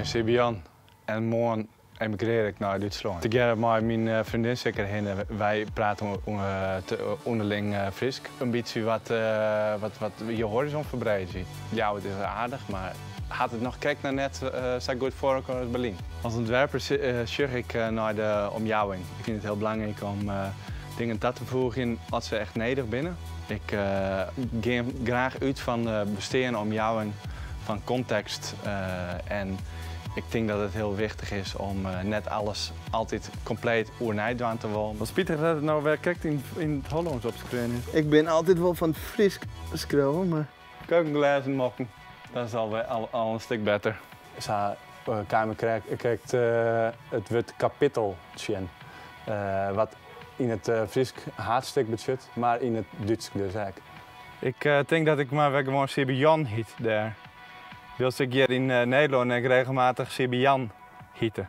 Bin Sibian en moarn emigrearje ik nei Dútslân. Tegearre mei myn freondin sil ik derhinne. Wy prate ûnderling Frysk. In bytsje wat wat je horizon ferbreedzje. Ljouwert is aardich, mar hat it noch krekt noch net sa goed foar elkoar as Berlyn. As ûntwerper sjoch ik nei de omjouwing. Ik fyn it hiel belangryk om dingen ta te foegjen as se echt nedich binne. Ik gean graach út fan de besteande omjouwing, fan kontekst en ik tink dat it hiel wichtich is om net alles altyd kompleet oernij dwaan te wollen. Wat spitich dat it no wer krekt yn it Hollânsk opskreaun is. Ik bin altyd wol fan it Frysk skriuwen, mar. Keukenglêzen mokken, dat is al al in stik better. Sa kaam ik krekt it wurd kapittel tsjin, wat yn it Frysk haadstik betsjut, mar yn it Dútsk dus ek. Ik tink dat ik mar wer gewoan Siebe Jan hyt dêr. Wylst ik hjir yn Nederlân ek regelmatich Siebe Jan hite.